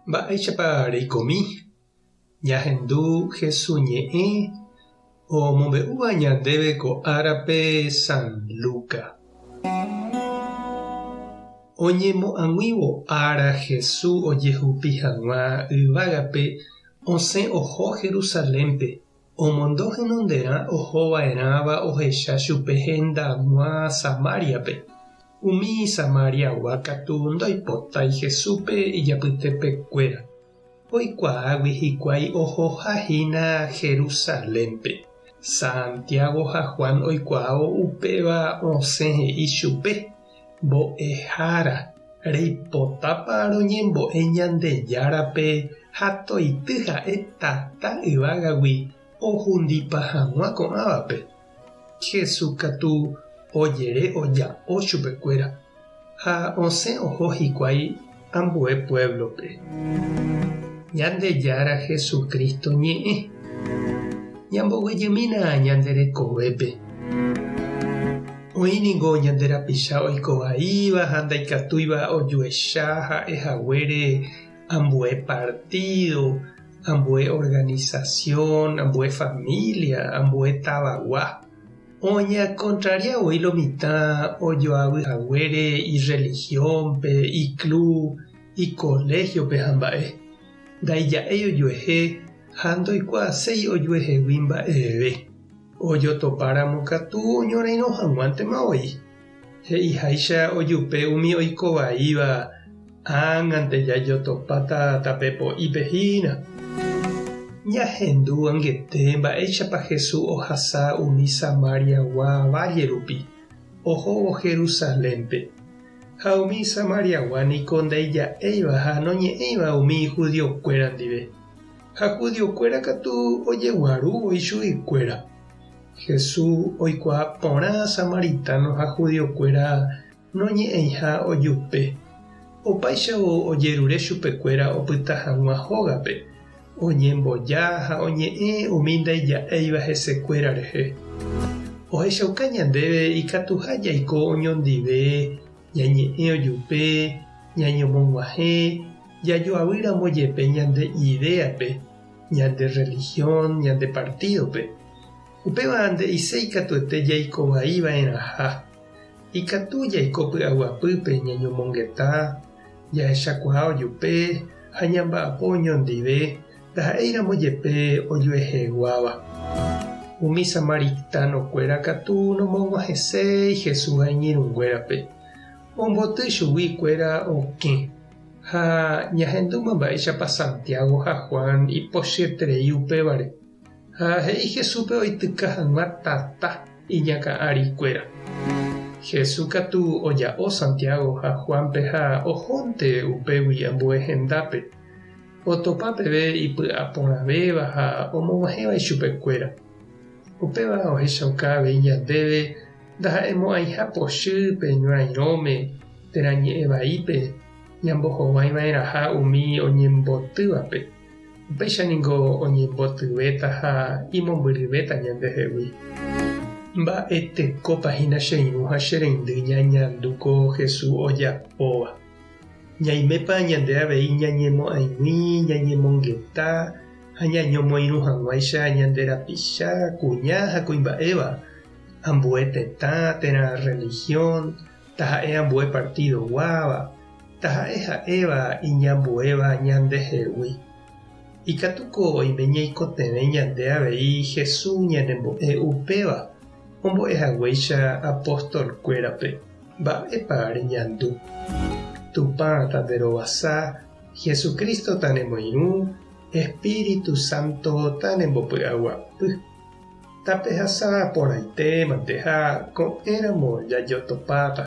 Mba'éichapa reikomi? Ñahendu Hesu ñe'ẽ omombe'úva ñandéve ko árape San Luca. Oñemo'ag̃uívo ára Hesu ojehupi hag̃ua yvágape osẽ oho Jerusalénpe, omondo henonderã oho va'erãva ohecha chupe hendag̃ua Samáriape. Umi Samariagua katu ndoipotái Jesúspe ijapytepekuéra, oikuaágui hikuái ohoha hína Jerusalénpe. Santiago ha Juan oikuaávo upéva osẽ he'i chupe, Mbo'ehára, reipotápa roñembo'e Ñandejárape ha toity ha'e tata yvágagui ohundipa hag̃ua ko'ãvape? Jesús katu ojere oja'o chupekuéra, ha osẽ oho hikuái ambue puévlope. Ñandejára Jesucristo ñe'ẽ. Ñamboguejymína ñande rekovépe. Oĩ ningo ñande rapicha oiko vaíva ha ndaikatúiva ojuecha ha'e haguére ambue partído, ambue organisasión, ambue família, ambue tavagua. Oñakontraria voi lo mitã ojoavy haguére irrelihiónpe, iklu, ikoléhiope ha mba'e. Ndaija'éi ojuehe ha ndoikuaaséi ojuehegui mba'eve. Ojotopáramo katu oñorairõ hag̃uántema voi. He'iháicha ojupe umi oikovaíva, ág̃ante jajotopáta tape po'ípe hína. Ñahendu angete mba'éichapa Jesús ohasa umi Samariagua válle rupi, ohóvo Jerusalénpe. Ha umi Samariagua niko ndaija'éiva ha noñe'ẽiva umi judiokuéra ndive. Ha judiokuéra katu ojeguarúvo ichuguikuéra. Jesús oikuaa porã samaritano ha judiokuéra noñe'ẽiha ojupe. Opáichavo ojerure chupekuéra opyta hag̃ua hógape, oñemboja ha oñe'ẽ umi ndaija'éiva hesekuéra rehe. Ohechauka ñandéve ikatuha jaiko oñondive, ñañe'ẽ ojupe, ñañomog̃uahẽ, jajoavýramo jepe ñande idéape. ñande rrelihión, ñande partídope. Upéva nde'iséi katuete jaiko vai va'erãha. Ikatu jaiko py'aguapýpe ñañomongeta, jahechakuaa ojupe ha ñamba'apo oñondive ndaha'éiramo jepe ojueheguáva. Umi samaritano-kuéra katu nomog̃uahẽséi Jesús ha iñirũnguérape. Omboty chugui kuéra okẽ. Ha ñahendúma mba'éichapa Santiago ha Juan ipochyeterei upévare, ha he'i Jesúspe oityka hag̃ua tata iñakã árikuéra. Jesús katu oja'o Santiago ha Juánpe ha ohónte upégui ambue hendápe, otopa peve ipy'aporãvéva ha omog̃uahẽva ichupekuéra. Upéva ohechauka avei ñandéve Ndaha'emo'ãiha pochy pe ñorairõme térã ñe'ẽ vaípe ñambohovái va'erãha umi oñembotývape, upéicha ningo oñembotyvéta ha imombyryvéta ñandehegui. Mba'etekópa hína che irũ ha che reindy ñañandu ko Jesús ojapóva? Ñaimépa ñande avei ñañemo'ãigui, ñañemongeta ha ñañomoirũ hag̃uáicha ñande rapicha, kuña ha kuimba'éva? ambue tetã térã religión, taha'e ambue partido guáva, taha'e ha'éva iñambuéva ñandehegui. Ikatúko oime ñaikotevẽ ñande avei Jesús ñanembo'e upéva, ombo'e haguéicha apóstol kuérape. Mba'épa reñandu? Tupã tanderovasa, Jesucristo tanemoirũ, Espíritu Santo tanembopy'aguapy. Tapehasa porãite mante ha ko'ẽramo jajotopáta.